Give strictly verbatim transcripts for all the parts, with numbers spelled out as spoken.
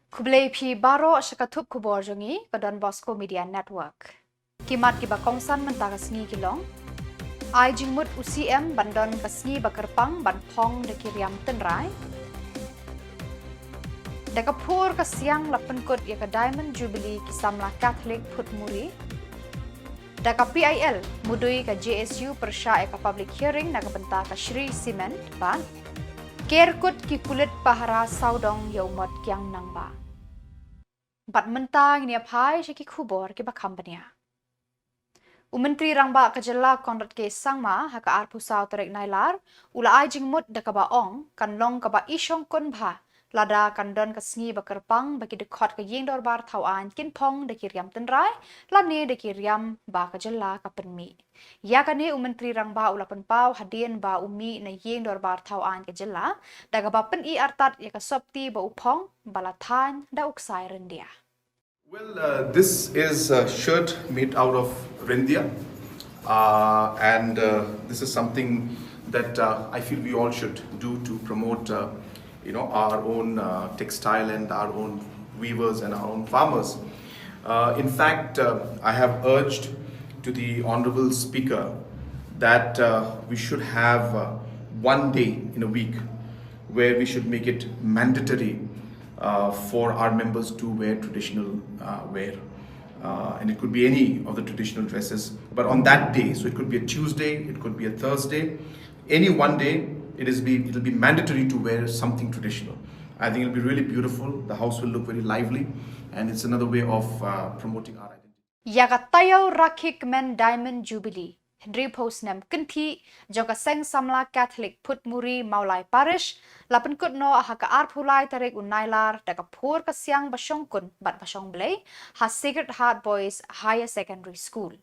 Khublei phi baroh sha ka thup khubor jong ngi ka Don Bosco Media Network. Ki mat kiba kongsan mynta ka sngi ki long: Ai jingmut u C M ban don ka sngi ba kyrpang ban phong da ki riam tynrai. Da ka phur ka siang la pynkut ïa ka Diamond Jubilee ki samla Catholic Phutmuri. Da ka P I L mudui ka J S U pyrshah ïa ka public hearing na ka bynta ka Shree Cement bad ker kut ki pulit pahara sawdong ïa u mot kiang nangba. Bad mynta ngin ïa phai sha ki khubor kiba kham bniah. U Myntri Rangbah ka jylla Conrad K Sangma ha ka arphew saw tarik Nailar u la ai jingmut da kaba ong kan long kaba i shongkun bha lada kan don ka sngi ba kyrpang ba ki dkhot ka ïing dorbar thaw aiñ kin phong da ki riam tynrai lane da ki riam ba ka jylla ka pynmih. Ïa kane u Myntri Rangbah u la pynpaw hadien ba u mih na ïing dorbar thaw aiñ ka jylla da kaba pyni artat ïa ka sopti ba u phong ba la thaiñ da u ksai ryndia. Well, uh, this is a shirt made out of ryndia, uh, and uh, this is something that uh, I feel we all should do to promote, uh, you know, our own uh, textile and our own weavers and our own farmers. Uh, in fact, uh, I have urged to the Honorable Speaker that uh, we should have uh, one day in a week where we should make it mandatory uh, for our members to wear traditional uh, wear. Uh, and it could be any of the traditional dresses. But on that day, so it could be a Tuesday, it could be a Thursday, any one day, it is be it'll be mandatory to wear something traditional. I think it'll be really beautiful. The house will look very lively, and it's another way of uh, promoting our identity. Ïa ka taïew rakhe kmen Diamond Jubilee hynriewphew snem kynthih jong ka Seng Samla Catholic Phutmuri Mawlai Parish la pynkut noh ha ka arphew lai tarik u Nailar da ka phur ka siang ba shongkun bad ba shongblei ha Sacred Heart Boys Higher Secondary School.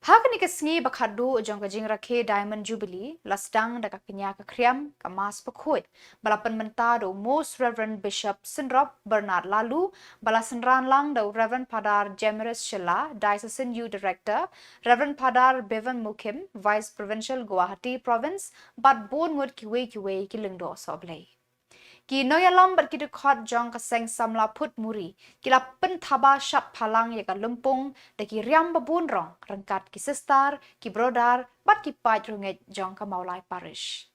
Ha kane ka sngi ba khatduh jong ka jingrakhe Diamond Jubilee la sdang da ka kñia ka khriam, ka Mass bakhuid ba la pynmynta da u Most Reverend Bishop Synrop Bernard Laloo, ba la synran lang da u Reverend Phadar Jemiris Shylla, Diocesan Youth Director, Reverend Phadar Bevan Mukim, Vice Provincial, Guwahati Province, bad bun ngut kiwei kiwei ki lyngdoh sohblei. Ki nongïalam bad ki dkhot jong ka Seng Samla Phutmuri ki la pynthaba shap phalang ïa ka lympung da ki riam ba bun rong ryngkat ki sister, ki brother bad ki paid rungeit jong ka Mawlai Parish.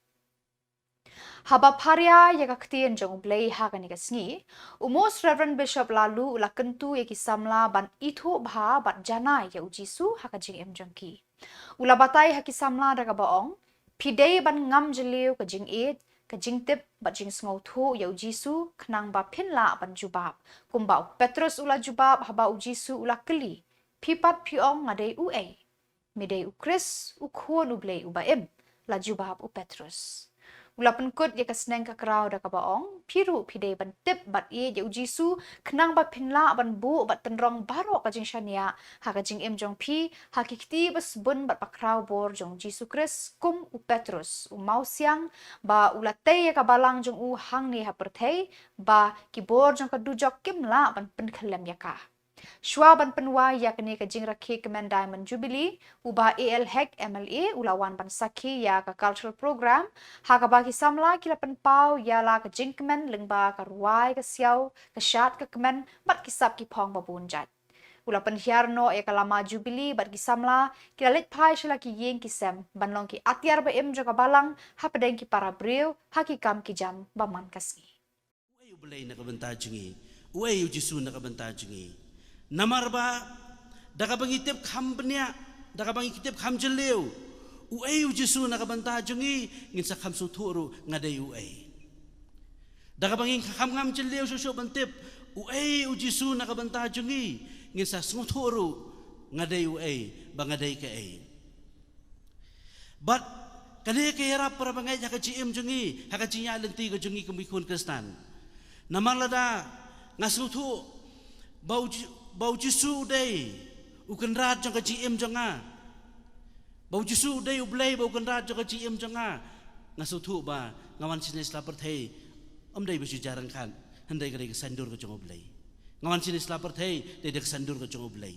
Haba pharia ïa ka ktien jong U Blei ha kane ka sngi, u Most Reverend Bishop Laloo u la kyntu ïa ki samla ban ithuh bha bad janai ïa u Jisu ha ka jingim jong ki. U la batai ha ki samla da kaba ong, phi dei ban ngam jylliew ka jingïeit, ka jingtip bad jingsngewthuh ïa u Jisu khnang ba phin lah ban jubab, kumba u Petros u la jubab haba u Jisu u la kylli, phi pat phi ong nga dei uei? Me dei u Khrist, u Khun U Blei uba im, la jubab u Petros. U la pynkut ïa ka sneng ka kraw da kaba ong, phi ruh phi dei ban tip bad ïeit ïa u Jisu khnang ba phin lah ban buh bad tynrong baroh ka jingshaniah ha ka jingim jong phi ha ki kti ba sbun bad ba khraw bor jong u Jisu Khrist, kum u Petros, u mawsiang ba u la tei ïa ka balang jong u hangne ha pyrthei, ba ki bor jong ka dujok kim lah ban pynkhyllem ïa ka. Shuwa ban pynwai ïa kane ka jingrakhe kmen Diamond Jubilee, u Bah A L Hek M L A u la wan ban sakhi ïa ka cultural program ha kaba ki samla ki la pynpaw ïa la ka jingkmen lyngba ka rwai, ka siaw, ka shad, ka kmen bad ki sap ki phong ba bun jait. U la pynhiar noh ïa ka lama Jubilee bad ki samla ki la leit phai sha la ki ïing ki sem ban long ki atiar ba im jong ka balang hapdeng ki para briew ha ki kam ki jam ba man ka sngi. Uei U Blei na ka bynta jong ngi? Uei U Jisu na ka bynta jong ngi? Namar ba da kaba ngi tip kham bniah, da kaba ngi tip kham jylliew uei U Jisu na ka bynta jong ngi, ngin sa kham sngewthuh ruh nga dei uei. Da kaba ngi kham ngam jylliew shuh shuh ban tip uei U Jisu na ka bynta jong ngi, ngin sa sngewthuh ruh nga dei uei, ba nga dei kaei. Bad kane ka ïarap para bangeit ha ka jingim jong ngi, ha ka jingïaid lynti ka jong ngi kum ki khun Khristan. Namar lada nga sngewthuh ba u, ba u Jisu u dei u Kynrad jong ka jingim jong nga, ba u Jisu u dei U Blei ba u Kynrad jong ka jingim jong nga, nga sngewthuh ba nga wan shane sla pyrthei ym dei ba shu jia ryngkat, hynrei ka dei ka saiñdur ka jong U Blei. Nga wan shane sla pyrthei dei da ka saiñdur ka jong U Blei.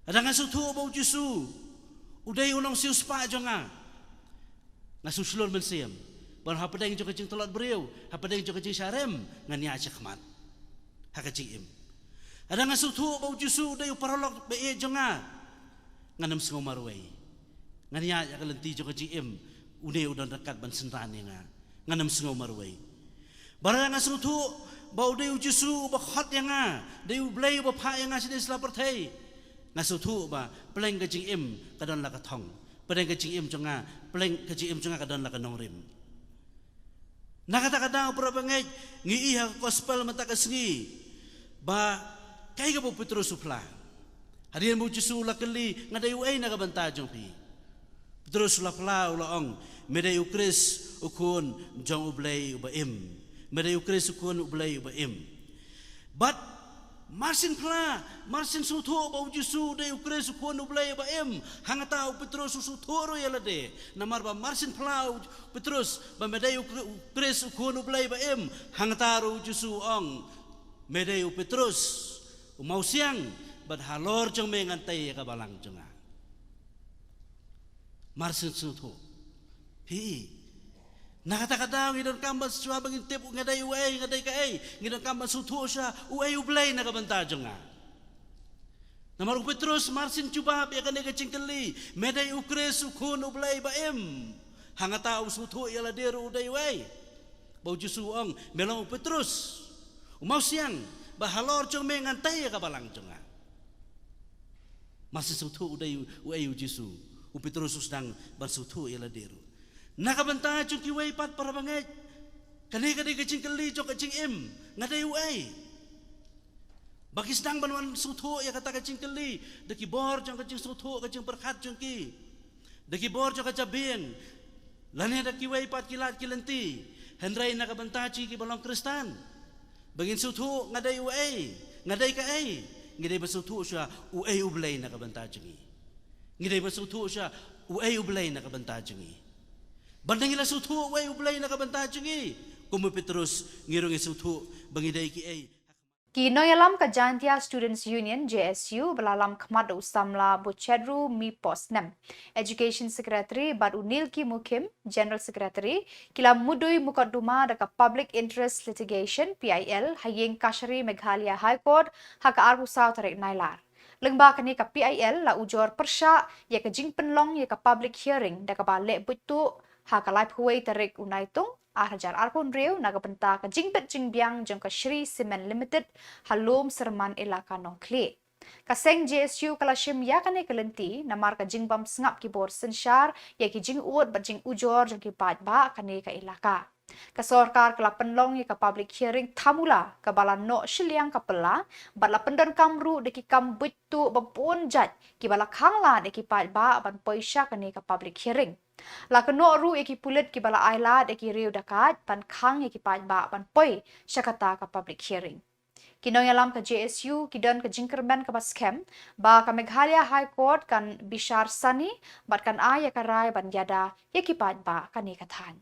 Lada nga sngewthuh ba u Jisu u dei u nongsiewspah jong nga, nga sngewshlur mynsiem ba hapdeng jong ka jingtlot briew, hapdeng jong ka jingshah rem, ngan ïaid shakhmat. Ha ka jingim. Lada nga sngewthuh ba u Jisu u dei u paralok ba ïeit jong nga, ngan ym sngew marwei. Ngan ïaid ha ka lynti jong ka jingim, une u don ryngkat ban synran ïa nga. Ngan ym sngew marwei. Bad lada nga sngewthuh ba u dei u Jisu uba khot ïa nga, dei u Blei uba phah ïa nga shane sla pyrthei, nga sngewthuh ba pdeng ka jingim ka don la ka thong. Pdeng ka jingim jong nga, pdeng ka jingim jong nga ka don la ka nongrim. Na kata ka daw, para bangeit, ngi i ha ka gospel mynta ka sngi ba kaei kaba u Petrus u phla. Hadien ba u Jisu u la kylli, nga dei uei na ka bynta jong phi? Petrus u la phla, u la ong, me dei u Khrist u Khun jong u Blei uba im. Me dei u Khrist u Khun u Blei uba im. Bad mar syn phla, mar syn sngewthuh ba u Jisu u dei u Khrist u Khun u Blei ba im, hangta u Petrus u sngewthuh ruh ïa lade. Namar ba mar syn phla u Petrus ba me dei u Kri-, u Khrist u Khun u Blei ba im, hangta ruh u Jisu u ong, me dei u Petrus u mawsiang, bad halor jong me ngan tei ïa ka balang jong nga. Mar syn sngewthuh. Phi i. Na kata ka daw ngi donkam ban sngewthuh ba ngin tip nga dei uei, nga dei kaei. Ngi donkam ban sngewthuh sha uei u Blei na ka bynta jong nga. Namar u Petrus mar syn jubab ïa kane ka jingkylli, me dei u Khrist u Khun u Blei ba im, hangta u sngewthuh ïa lade ruh u dei uei. Ba u Jisu u ong, me long u Petrus u mawsiang, bad halor jong me ngan tei ïa ka balang jong nga. Mar syn sngewthuh u dei uei u Jisu, u Petrus u sdang ban sngewthuh ïa lade ruh. Na ka bynta jong kiwei pat, para bangeit, kane ka dei ka jingkylli jong ka jingim, nga dei uei? Ba ki sdang ban wan sngewthuh ïa kata ka jingkylli da ki bor jong ka jingsngewthuh, ka jingpyrkhat jong ki, da ki bor jong ka jabieng, lane da kiwei pat ki lad ki lynti. Hynrei na ka bynta jong ngi kiba long Khristan, ba ngin sngewthuh nga dei uei, nga dei kaei, ngi dei ban sngewthuh sha uei u Blei na ka bynta jong ngi. Ngi dei ban sngewthuh sha uei u Blei na ka bynta jong ngi. Bad ngi la sngewthuh uei u Blei na ka bynta jong ngi, kum u Petrus, ngi ruh ngin sngewthuh ba ngi dei kiei. Ki nongïalam ka Jaintia Students Union, J S U, ba la lam khmat da u samla Buchedru Mipos Nem, Education Secretary, bad u Nilki Mukhim, General Secretary, ki la mudui mukotduma da ka Public Interest Litigation, P I L, ha ïing kashari Meghalaya High Court ha ka arphew saw tarik Nailar. Lyngba kane ka P I L la ujor pyrshah ïa ka jingpynlong ïa ka public hearing da kaba leh buit tuh ha ka laiphew wei tarik u Naitung, ar hajar arphew hynriew, na ka bynta ka jingbit jingbiang jong ka Shree Cement Limited ha Lum Syrman, Elaka Nongkhlieh. Ka seng J S U ka la shim ïa kane ka lynti namar ka jingbym sngap ki bor synshar ïa ki jingud bad jingujor jong ki paidbah kane ka elaka. Ka sorkar ka la pynlong ïa ka public hearing thamula kaba la noh shiliang ka pla, bad la pyndonkam ruh da ki kam buit tuh ba bun jait kiba la khang lad ïa ki paidbah ban poi sha kane ka public hearing. La kynnoh ruh ïa ki pulit kiba la ailad ïa ki riew dakait ban khang ïa ki paidbah ban poi sha kata ka public hearing. Ki nongïalam ka J S U ki don ka jingkyrmen kaba skhem ba ka Meghalaya High Court kan bishar sani bad kan ai ïa ka rai ban ïada ïa ki paidbah kane ka thaiñ.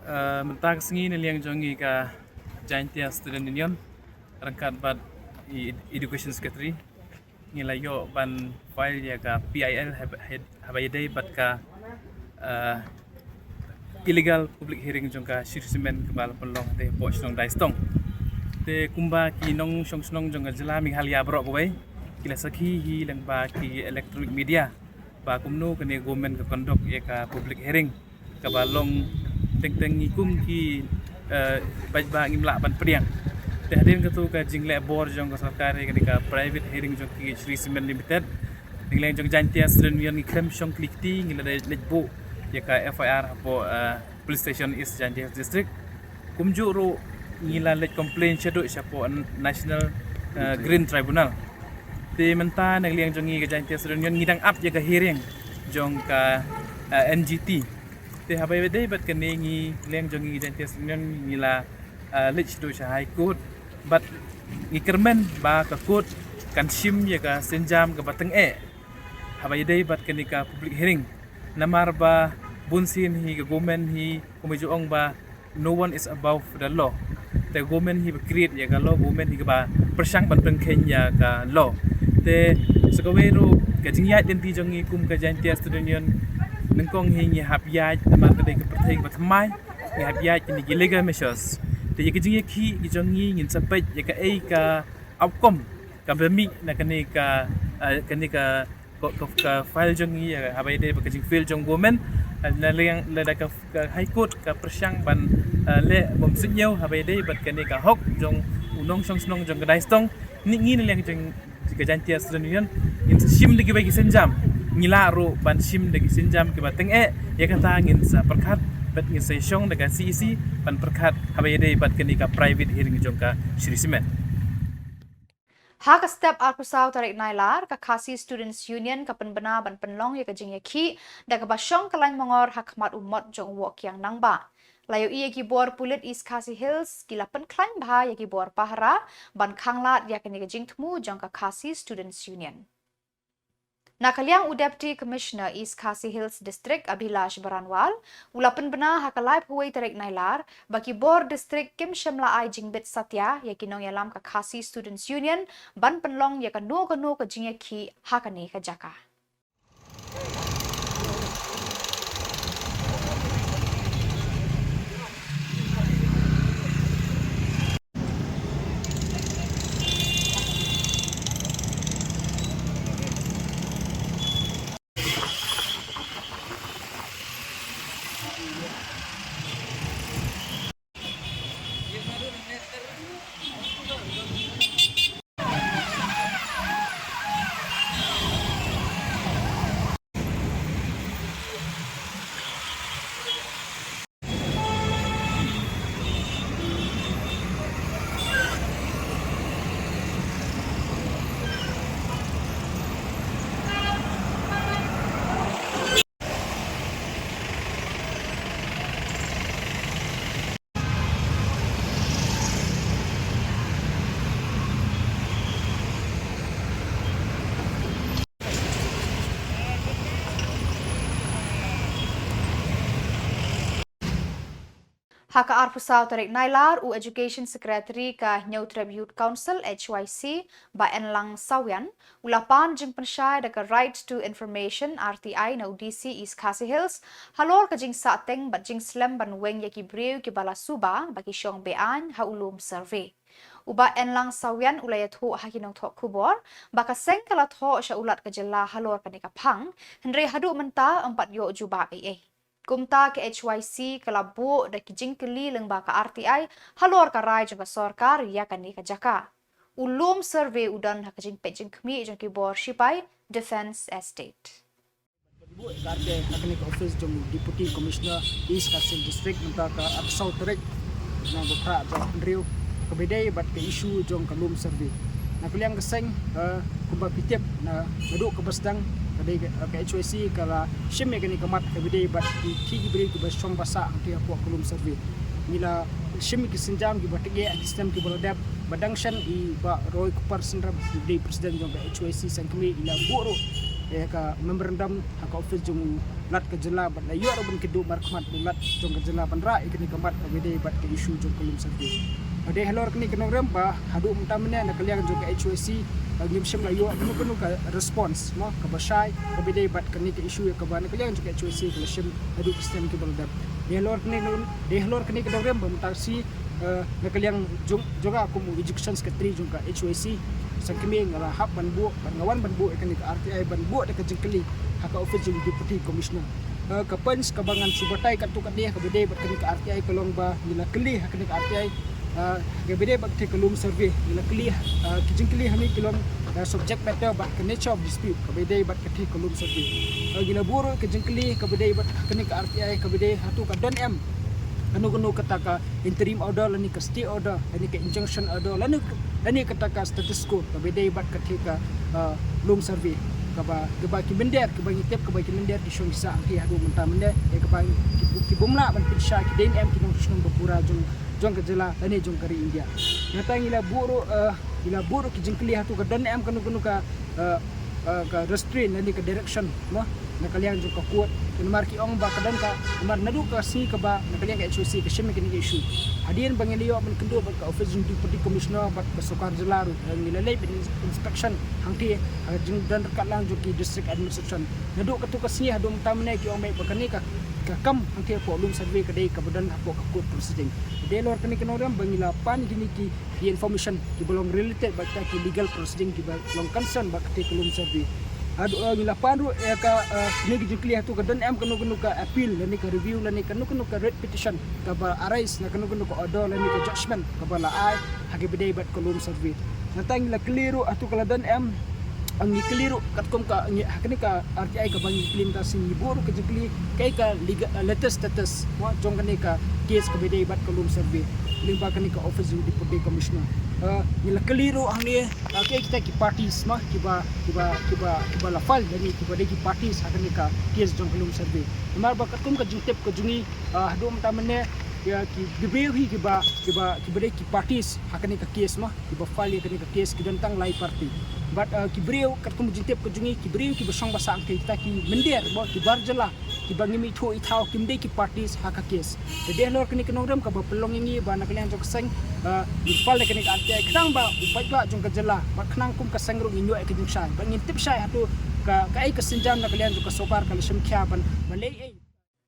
Eh, mynta ka sngi na liang jong ngi ka Jaintia Student Union ryngkat bad i Education Secretary, ngi la ïoh ban file ïa ka P I L hab-, hab-, haba ïadei bad ka, eh, illegal public hearing jong ka Shree Cement kaba la pynlong te hapoh shnong Daistong. Te kumba ki nongshong shnong jong ka jylla Meghalaya baroh kawei, ki la sakhi hi lyngba ki electronic media ba kumno kane government ka conduct ïa ka public hearing kaba long teng teng ngi kum ki, eh, paidbah ngim lah ban pdiang. Te hadien katu ka jingleh bor jong ka sorkar ïa kane ka private hearing jong ki Shree Cement Limited, na liang jong Jaintia Student Union ngi khlem shong kli kti, ngi la dei leit buh ïa ka F I R hapoh, eh, Police Station East Jaintia District. Kumjuh ruh ngi la leit complain shaduh shapoh National, eh, Green Tribunal. Te mynta na liang jong ngi ka Jaintia Student Union ngi dang ap ïa ka hearing jong ka, eh, N G T. Te haba ïadei bad kane, ngi liang jong ngi ka Jaintia Student Union ngi la, eh, leit shaduh sha High Court bad ngi kyrmen ba ka court kan shim ïa ka sienjam kaba tyngeh haba ïadei bad kane ka public hearing. Namar ba bun sien hi ka government hi kumba ju ong ba no one is above the law. Te government hi ba create ïa ka law, government hi kaba pyrshang ban pynkheiñ ïa ka law. Te sa kawei ruh ka jingïaid lynti jong ngi kum ka Jaintia Student Union nyngkong hi ngi hap ïaid namar ka dei ka pyrthei kaba thymmai, ngi hap ïaid kine ki legal measures. Te ïa ka jingïakhih ki jong ngi ngin sa peit ïa kaei ka outcome kaba mih na kane ka, ah, kane ka, ka, ka, ka file jong ngi, ah, haba ïadei bad ka jingfile jong government, ah, na liang lada ka, ka High Court ka pyrshang ban, ah, leh bym suidñiew haba ïadei bad kane ka hok jong u nongshong shnong jong ka Daistong. Ngi, ngi na liang jong ka Jaintia Student Union ngin sa shim da kiwei ki sienjam. Ngi lah ruh ban shim da ki sienjam kiba tyngeh. Ïa kata ngin sa pyrkhat bad ngin sa shong da ka C E C ban pyrkhat haba ïadei bad kane ka private hearing jong ka Shree Cement. Ha ka step arphew saw tarik Nailar, ka Khasi Students Union ka pynbna ban pynlong ïa ka jingïakhih da kaba shong ka lain mongor ha khmat u mot jong u Woh Kiang Nangbah. La ïohi ïa ki bor pulit East Khasi Hills ki la pynkhlaiñ bha ïa ki bor pahara ban khanglad ïa kane ka jingthmu jong ka Khasi Students Union. Na ka liang u Deputy Commissioner East Khasi Hills District Abhilash Baranwal u la pynbna ha ka laiphew wei tarik Nailar ba ki bor district kim shym la ai jingbit satia ïa ki nongïalam ka Khasi Students Union ban pynlong ïa kano kano ka jingïakhih ha kane ka jaka. Ha ka arphew saw tarik Nailar, u Education Secretary ka Hynñiewtrep Youth Council, H Y C, Bah Enlang Sawian, u la pan jingpynshai da ka Right to Information, R T I, na u D C East Khasi Hills halor ka jingsahteng bad jingslem ban weng ïa ki briew kiba la suba ba ki shong be-aiñ ha u lum survey. U Bah Enlang Sawian u la ïathuh ha ki nongthoh khubor ba ka seng ka la thoh sha u Lat ka jylla halor kane ka phang, hynrei haduh mynta ym pat ïoh jubab ei ei. Kumta ka H Y C ka la buh da ki jingkylli lyngba ka R T I halor ka rai jong ka sorkar ïa kane ka jaka. U lum survey u don ha ka jingpeit jingkhmih jong ki bor shipai Defence Estate. Buh ka R T I ha kane ka office jong Deputy Commissioner East Khasi District mynta ka arphew saw tarik na u Phra arphew hynriew, kaba ïadei bad ka issue jong ka lum survey. Na ka liang ka seng, eh, kumba phi tip, na, naduh kaba sdang ka dei ka, ka H Y C ka la shim ïa kane ka mat kaba ïadei bad ki, ki, ki briew kiba shong ba sah hangtei hapoh ka lum survey. Ngi la shim ki sienjam kiba tyngeh, ki snem kiba la dep, ba dang shen i Bah Roy Kupar Synrem, i dei president jong ka H Y C seng kmie, i la buh ruh ïa ka memorandum ha ka office jong u Lat ka jylla bad la ïoh ruh ban kynduh markhmat u Lat jong ka jylla ban rah ïa kane ka mat kaba ïadei bad ka issue jong ka lum survey. Ba dei halor kane ka nongrim ba haduh mynta mynne na ka liang jong ka H Y C, ba ngim shym la ïoh kano kano ka response, mo, kaba shai kaba ïadei bad kane ka issue ïa kaba na ka liang jong ka H Y C ka la shim haduh ki snem kiba la dep. Dei halor kane, dei halor kane ka nongrim ba mynta shi, eh, na ka liang jong, jong nga kum u Education Secretary jong ka H Y C seng kmie nga la hap ban buh, ban nga wan ban buh ïa kane ka R T I ban buh da ka jingkylli ha ka office jong Deputy Commissioner. Eh, ka point kaba ngan shu batai katto katne kaba ïadei bad kane ka R T I ka long ba ngi la kylli ha kane ka R T I, eh, kaba ïadei bad kane ka lum survey ngi la kylli, eh, ki jingkylli hangne ki long, eh, subject matter bad ka nature of dispute kaba ïadei bad kane ka lum survey. Eh, ngi la buh ruh ka jingkylli kaba ïadei bad kane ka R T I kaba ïadei hato ka don em kano kano kata ka interim order lane ka stay order lane ka injunction order lane, lane kata ka status quo kaba ïadei bad kata ka, uh, lum survey kaba, kaba ki mynder, kaba ngi tip kaba ki mynder ki shong ki sah hangtei haduh mynta mynne, eh, kaba ki, ki bym lah ban pynshai, ki dei ne em ki nongshong ba pura jong, jong ka jylla lane jong ka ri India. Nangta ngi la buh ruh, uh, ngi la buh ruh ki jingkylli hato ka don em kano kano ka, uh, uh, ka restraint lane ka direction, mo, na ka liang jong ka court. Namar ki ong ba ka don ka, namar naduh ka sngi kaba na ka liang ka H Y C ka shim ïa kane ka issue. Hadien ba ngi la ïoh ban kynduh bad ka office jong Deputy Commissioner bad ka sorkar jylla ruh, eh, ngi la leit ban ins-, inspection hangtei ha ka jingdon ryngkat lang jong ki district administration. Naduh kato ka sngi haduh mynta mynne ki ong ba kane ka, ka kam hangtei hapoh Lum Survey ka dei kaba don hapoh ka court proceeding. Te halor kane ka nongrim ba ngi la pan kine ki, ki information kiba long related bad kita ki legal proceeding kiba long concern bad katei ka Lum Survey. Haduh, eh, ngi la pan ruh, eh, ka, eh, kine ki jingkylli hato ka don em kano kano ka appeal lane ka review lane kano kano ka writ petition kaba arise na kano kano ka order lane ka judgment kaba la ai ha kaba ïadei bad ka Lum Survey. Nangta ngi la kylli ruh hato ka la don em, ngi kylli ruh katkum ka, ngi, ha kane ka R T I kaba ngi kylli mynta shisien ngi buh ruh ka jingkylli kaei ka legal, eh, latest status, mo, jong kane ka case kaba ïadei bad ka Lum Survey lyngba kane ka Office of the Deputy Commissioner. Eh, ngi la kylli ruh hangne, eh, kaei kita ki parties, mo, kiba, kiba, kiba, kiba la file lane kiba dei ki parties ha kane ka case jong ka Lum Survey. Namar ba katkum ka jingtip ka jong ngi, eh, haduh mynta mynne, ïa ki, ki briew hi kiba, kiba, kiba dei ki parties ha kane ka case, mo, kiba file ïa kane ka case ki don tang lai party. Bad, eh, ki briew katkum ka jingtip ka jong ngi, ki briew kiba shong ba sah hangtei, kita ki mynder, mo, ki bar jylla kiba ngim ithuh ithaw, kim dei ki parties ha ka case. Te halor kane ka nongrim kaba pynlong ïa ngi ba na ka liang jong ka seng, eh, ngi file ïa kane ka R T I khnang ba u paidbah jong ka jylla bad khnang kum ka seng ruh ngin ïoh ïa ka jingshai. Bad ngin tip shai hato ka, kaei ka sienjam na ka liang jong ka sorkar ka la shim khia ban, ban leh ei.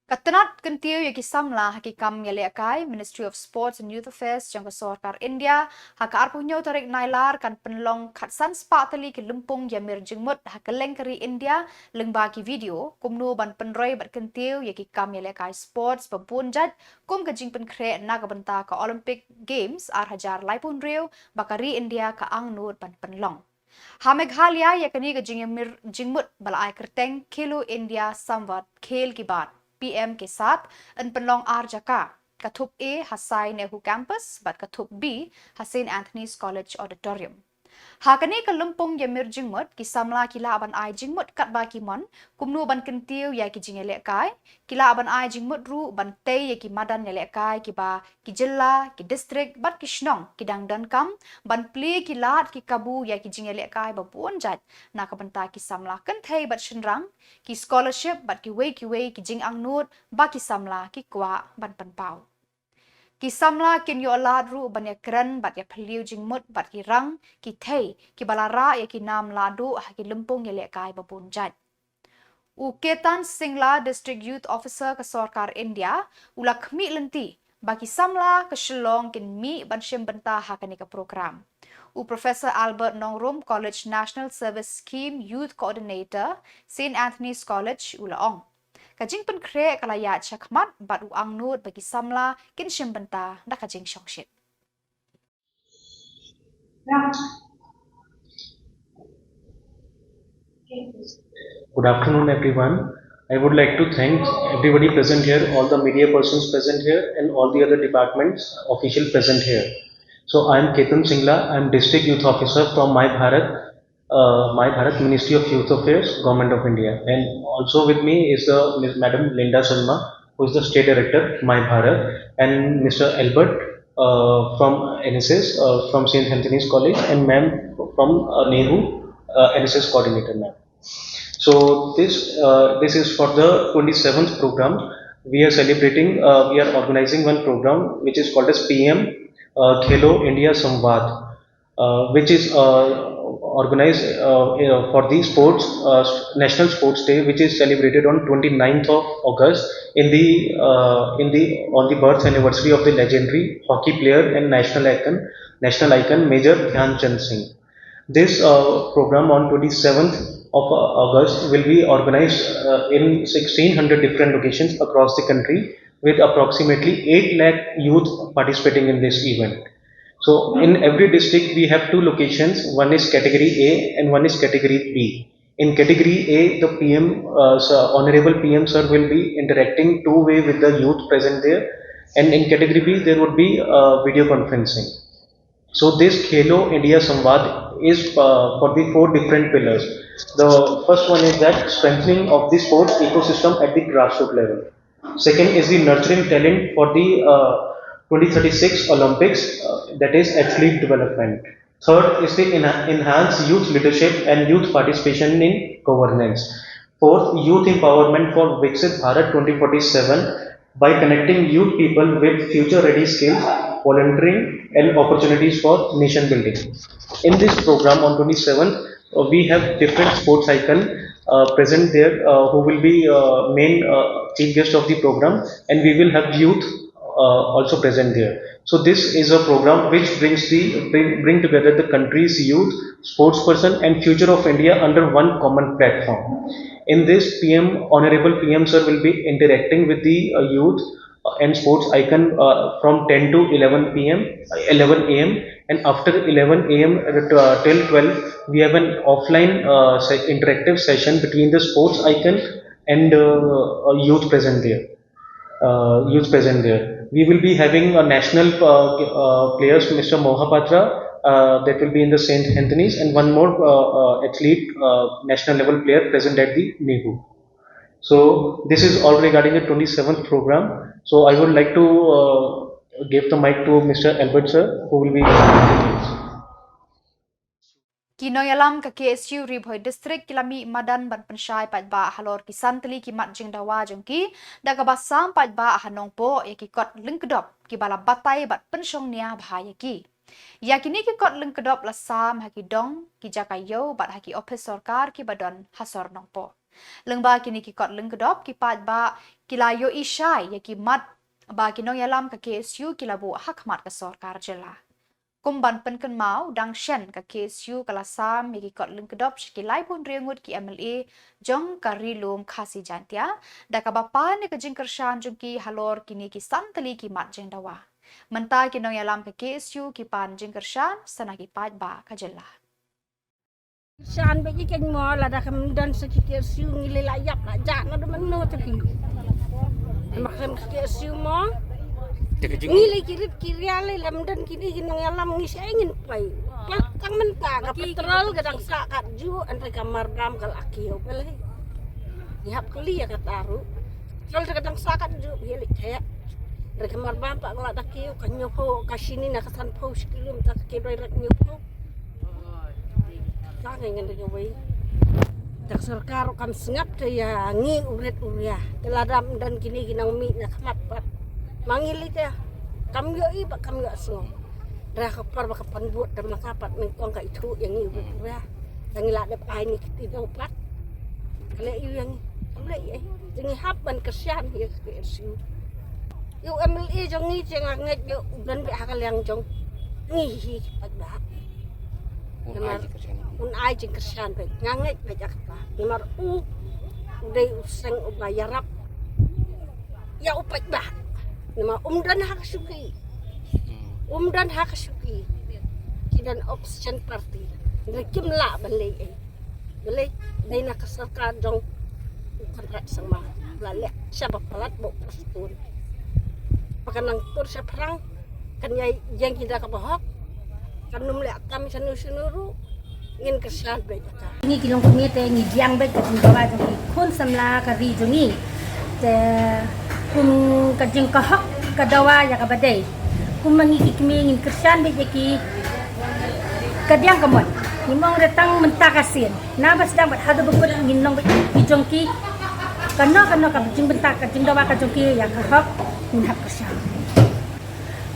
Ka tnat kyntiew ïa ki samla ha ki kam ïalehkai, Ministry of Sports and Youth Affairs jong ka sorkar India, ha ka arphew hynñiew tarik Nailar kan pynlong khatsan spah tylli ki lympung ïamir jingmut ha kylleng ka ri India lyngba ki video, kumno ban pynroi bad kyntiew ïa ki kam ïalehkai sports ba bun jait kum ka jingpynkhreh na ka bynta ka Olympic Games ar hajar laiphew hynriew ba ka ri India ka angnud ban pynlong. Ha Meghalaya, ïa kane ka jingïamir jingmut ba la ai kyrteng Khelo India Samvad Khel Ki Baat, P M ke saath, yn pynlong ar jaka, ka thup A ha Sai Nehu Campus bad ka thup B ha Saint Anthony's College Auditorium. Ha kane ka lympung ïamir jingmut, ki samla ki lah ban ai jingmut katba ki mon, kumno ban kyntiew ïa ki jingïalehkai, ki lah ban ai jingmut ruh ban tei ïa ki madan ïalehkai kiba ki jylla, ki district bad ki shnong ki dang donkam ban plie ki lad ki kabu ïa ki jingïalehkai ba bun jait na ka bynta ki samla kynthei bad shynrang, ki scholarship bad kiwei kiwei ki jingangnud ba ki samla ki kwah ban pynpaw. Ki samla kin ïoh lad ruh ban ïakren bad ïaphylliew jingmut bad ki rang, ki thei, kiba la rah ïa ki nam lahduh ha ki lympung ïalehkai ba bun jait. U Ketan Singla, District Youth Officer ka sorkar India, u la khmih lynti ba ki samla ka Shillong kin mih ban shim bynta ha kane ka program. U Professor Albert Nongrum, College National Service Scheme Youth Coordinator, Saint Anthony's College, u la ong, ka jingpynkhreh ka la ïaid shakhmat bad u angnud ba ki samla kin shim bynta da ka jingshongshit. Good afternoon, everyone. I would like to thank everybody present here, all the media persons present here, and all the other departments official present here. So I am Ketan Singla. I am District Youth Officer from My Bharat, uh, My Bharat Ministry of Youth Affairs, Government of India. And also with me is the Miss Madam Linda Sharma, who is the State Director, My Bharat, and Mister Albert, uh, from N S S, uh, from Saint Anthony's College, and ma'am from, uh, NEHU, uh, N S S coordinator, ma'am. So this, uh, this is for the twenty-seventh program. We are celebrating, uh, we are organizing one program which is called as P M, uh, Khelo India Samvad, uh, which is, uh, organized, uh, you know, for the sports, uh, National Sports Day, which is celebrated on twenty-ninth of August in the, uh, in the, on the birth anniversary of the legendary hockey player and national icon, national icon Major Dhyan Chand Singh. This, uh, program on twenty-seventh of, uh, August will be organized, uh, in sixteen hundred different locations across the country, with approximately eight lakh youth participating in this event. So in every district, we have two locations. One is category A and one is category B. In category A, the P M, uh, sir, Honorable P M sir will be interacting two-way with the youth present there. And in category B, there would be, uh, video conferencing. So this Khelo India Samvad is, uh, for the four different pillars. The first one is that strengthening of the sports ecosystem at the grassroots level. Second is the nurturing talent for the, uh, twenty thirty-six Olympics, uh, that is athlete development. Third is the enha-, enhanced youth leadership and youth participation in governance. Fourth, youth empowerment for Viksit Bharat twenty forty-seven by connecting youth people with future-ready skills, volunteering, and opportunities for nation building. In this program on twenty-seventh, uh, we have different sports icon, uh, present there, uh, who will be uh, main uh, chief guest of the program, and we will have youth uh, also present there. So this is a program which brings the bring, bring together the country's youth, sports person, and future of India under one common platform. In this, P M, Honorable P M sir will be interacting with the uh, youth uh, and sports icon uh, from ten to eleven P M, eleven A M, and after eleven A M uh, till twelve, we have an offline uh, se- interactive session between the sports icon and uh, uh, youth present there. Uh, youth present there. We will be having a national uh, uh, players, Mister Mohapatra, uh, that will be in the Saint Anthony's, and one more uh, uh, athlete, uh, national level player present at the NEHU. So this is all regarding the twenty-seventh program. So I would like to uh, give the mic to Mister Albert sir, who will be. Ki nongïalam ka K S U Ri Bhoi District ki la mih madan ban pynshai paidbah halor ki san tylli ki mat jingdawa jong ki, da kaba sam paidbah ha Nongpoh ïa ki kot lyngkdop kiba la batai bad pynshong nia bha ïa ki. Ïa kine ki kot lyngkdop la sam ha ki dong, ki jaka ïew bad ha ki ophis sorkar kiba don ha sor Nongpoh. Lyngba kine ki kot lyngkdop ki paidbah ki la ïohi shai ïa ki mat ba ki nongïalam ka K S U ki la buh ha khmat ka sorkar jylla. Kum ban pynkynmaw, dang shen ka K S U ka la sam ïa ki kot lyngkdop sha ki laiphew hynriew ngut ki M L A jong ka Ri Lum Khasi Jaintia, da kaba pan ïa ka jingkyrshan jong ki halor kine ki san tylli ki mat jingdawa. Mynta ki nongïalam ka K S U ki pan jingkyrshan sha na ki paidbah ka jylla. Shan ba ki keng mo, lada kam don sa ki K S U ngi lei la ïap la jah na da mano te phi. Ma kam K S U mo. Te ka jing- Ngi lei ki rit ki ria lei lam don kine ki nongïalam ngi sa ngin pai. Pat tang mynta ka petrol ka dang sah katjuh, antai ka marbam ka la kiew ba lei. Ngi hap kylli ïa kata ruh. Petrol ka dang sah katjuh, hi lei theh. Antai ka marbam pat ka la da kiew, ka hynñiewphew, ka shini na ka sanphew shi kilo meter ka kiew doi rak hynñiewphew. Ka ngi ngan da kawei. Da ka sorkar ruh kam sngap te ïa ngi u rit u ria. Te lada ym don kine ki nongmih na khmat pat. Ma ngi lei te kam ïohi pat kam ïohsngew. Hynrei ha ka por ba ka pynbud te ma ka pat nyngkong ka ithuh ïa ngi u rit u ria. Da ngi la dep ai ne kti daw pat. Ka leh ïa ngi. Kam leh ïa ngi. Te ngi hap ban kyrshan ïa ka K S U. Ïa u M L A jong ngi te nga ngeit ïa u don beit ha ka liang jong ngi hi paidbah. Un ai jingkyrshan. Un ai jingkyrshan beit. Nga ngeit beit ïa kata. Namar u, u dei u seng uba ïarap ïa u paidbah. Namar um don ha ka shuki. Um don ha ka shuki. Ki don opposition party. Hynrei kim lah ban leh ei. Balei, dei na ka sorkar jong u Conrad Sangma. La leh sha ba palat ba u postpone. Ba kan nang tur shaphrang, kan ïai ïeng hi da kaba hok. Kan nym leh kam shano shano ruh, ngin kyrshan beit ïa ka. Ngi ki longkmie te ngi biang beit ka jingdawa jong ki khun samla ka ri jong ngi. Te kum ka jingkahok ka dawa ïa kaba dei. Kum ma ngi ki kmie ngin kyrshan beit ïa ki ka diang ka mon. Ngim ong re tang mynta ka sien. Naba sdang bad haduh ba kut ngin long bad ki jong ki. Kano kano ka jingbynta ka jingdawa ka jong ki ïa ka hok ngin hap kyrshan.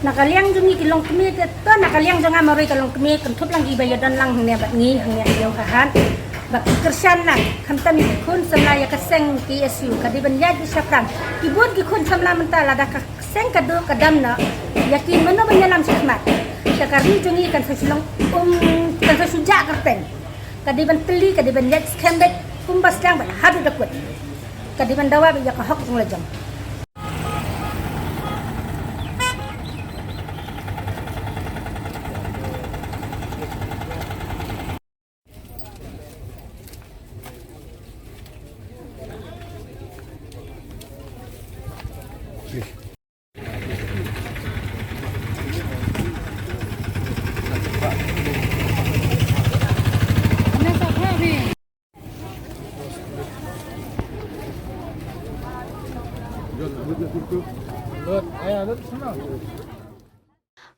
Na ka liang jong ngi ki longkmie te to na ka liang jong nga marwei ka longkmie kynthup lang kiba ïadon lang hangne bad ngi hangne ha ïew ha hat. Ba ki kyrshan lang khamtam ki khun samla ïa ka seng K S U ka dei ban ïaid shaphrang. Ki bun ki khun samla mynta lada ka seng ka duk ka dam noh ïa ki mano ban ïalam shakhmat. Te ka ri jong ngi kan sa shu long um kan sa shu jah kyrteng. Ka dei ban tylli, ka dei ban ïaid skhem beit, kumba sdang bad haduh da kut. Ka dei ban dawa beit ïa ka hok jong la jong.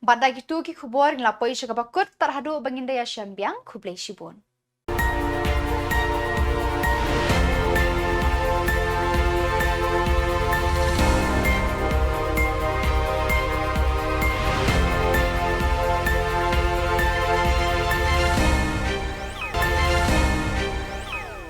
Bad da kitu ki khubor ngi la poi sha kaba kut, tat haduh ba ngin da ïashem biang, khublei shibun.